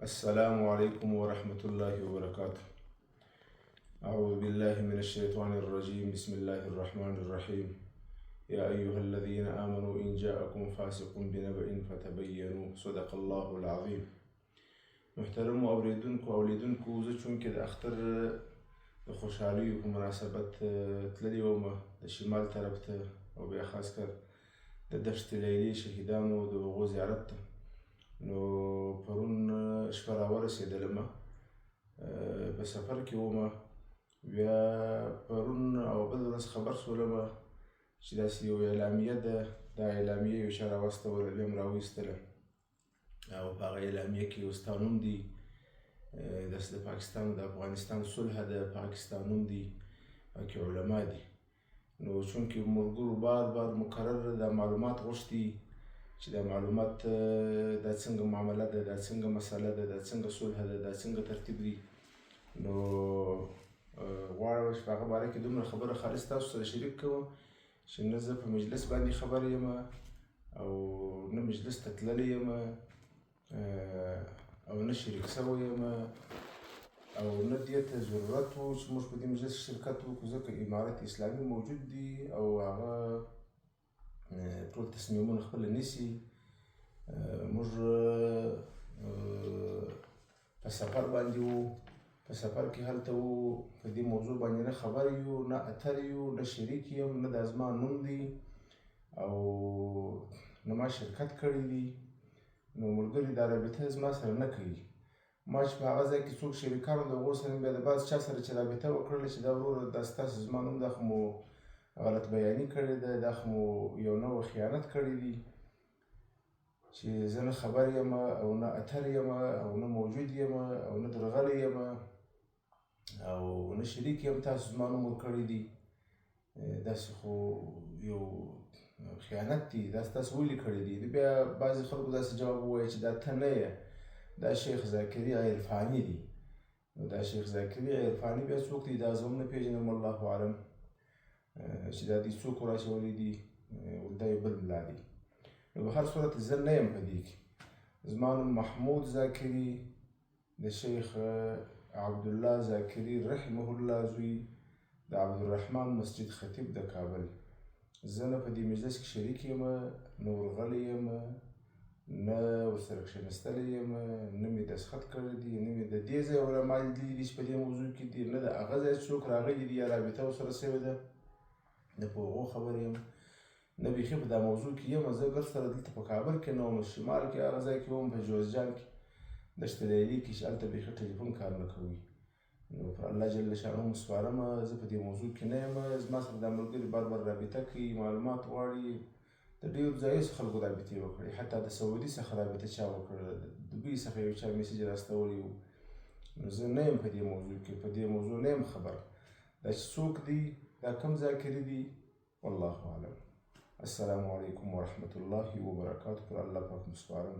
السلام عليكم ورحمة الله وبركاته. أعوذ بالله من الشيطان الرجيم. بسم الله الرحمن الرحيم. يا أيها الذين آمنوا إن جاءكم فاسق بنبأ فتبينوا. صدق الله العظيم. محترمو اورېدونکو او لیدونکو، زه چونکې د اختر د خوشحالیو په مناسبت تللی وم د شمال طرف ته، او بیا خاص کر د دشت لیلې شهیدانو د هغو زیارت ته، نو پرون شپه راورسېدلم، په سفر کې وم. بیا پرون او بل ورځ خبر سولم چې داسې یو اعلامیه ده. دا اعلامیه یو چا راواستوله، بیا مې راوایستله، او په هغه اعلامیه کې یو ستا نوم دی، داسې د پاکستان او د افغانستان صلح ده، پاکستان نوم دی، پکې علما دي. نو چونکې ملګرو بار بار مکرر دا معلومات غوښتي چې دا معلومات دا څنګه معامله ده، دا څنګه مسله ده، دا څنګه صلح ده، دا څنګه ترتیب دی، نو غواړم چې په هغه باره کې دومره خبره خالص تاسو سره شریک کوم چې نه زه په مجلس باندې خبر یم او نه مجلس ته تللی یم او نه شریک شوی یم او نه دې ته ضرورت و چې موږ په دې مجلس کې شرکت وکړو، ځکه امارت اسلامي موجود دی او هغه ټول تصمیمونه خپله نیسي. موږ په سفر باندې وو، په سفر کې هلته وو، په دې موضوع باندې نه خبر یو، نه اتر یو، نه شریک یم، نه دا زما نوم دی او نه ما شرکت کړی دی. نو ملګري دا رابطه زما سره نه کوي. ما چې په هغه ځای کې څوک شریکان د هغو سره بیا د بعض چا سره چې رابطه وکړله چې دا وروره دا ستاسو زما نوم، دا خو مو غلط بیاني کړې ده، دا خو مو یو نوع خیانت کړی دی چې زه نه خبر یم او نه اتر یم او نه موجود یم او نه درغلی یم او نه شریک یم، تاسو زما نوم ورکړی دی، داسې خو یو خیانت دی، داسې تاسو ولې کړی دی؟ بیا بعضې خلکو داسې جواب ووایي چې دا ته نه یې، دا شیخ ذاکري عرفاني دی. نو دا شیخ ذاکري عرفاني بیا څوک دی دا زه هم نه پېژنم، والله اعلم چې دا دی څوک وراچولی دي، دا یو بل ملا دی. نو په هر صورت زه نه یم په دې کې. زما نوم محمود ذاکري، د شیخ عبدالله ذاکري رحمه الله زوی، د عبدالرحمن مسجد خطیب د کابل. زه نه په دې مجلس کې شریک یم، نه ورغلی یم، نه ورسره کښېنستلی یم، نه مې دستخط کړی دی، نه مې د دې ځای علما لیدلي دي چې په دې موضوع کې دي، نه د هغه ځای څوک راغلي دي یا رابطه ورسره سوې ده، نه په هغو خبر یم، نه بیخي په دا موضوع کې یم. زه ګرد سره دلته په کابل کې نه وم، شمال کې هغه ځای کې وم، په جوزجان کې دشت لیلې کې چې هلته بیخي ټلیفون کار نه کوي. نو پر الله جل شانه مو سپارم، زه په دې موضوع کې نه یم. زما سره دا ملګري بار بار رابطه کوي، معلومات غواړي، د ډېرو ځایو څخه خلکو رابطې وکړې، حتی د سعودي څخه رابطه چا وکړه، د دوبۍ څخه یو چا میسج راستولی و. نو زه نه یم په دې موضوع کې، په دې موضوع نه یم خبر. دا چې څوک دی، دا کوم ذاکري دی، والله اعلم. السلام علیکم ورحمة الله وبرکاته. پر الله پاک مو سپارم.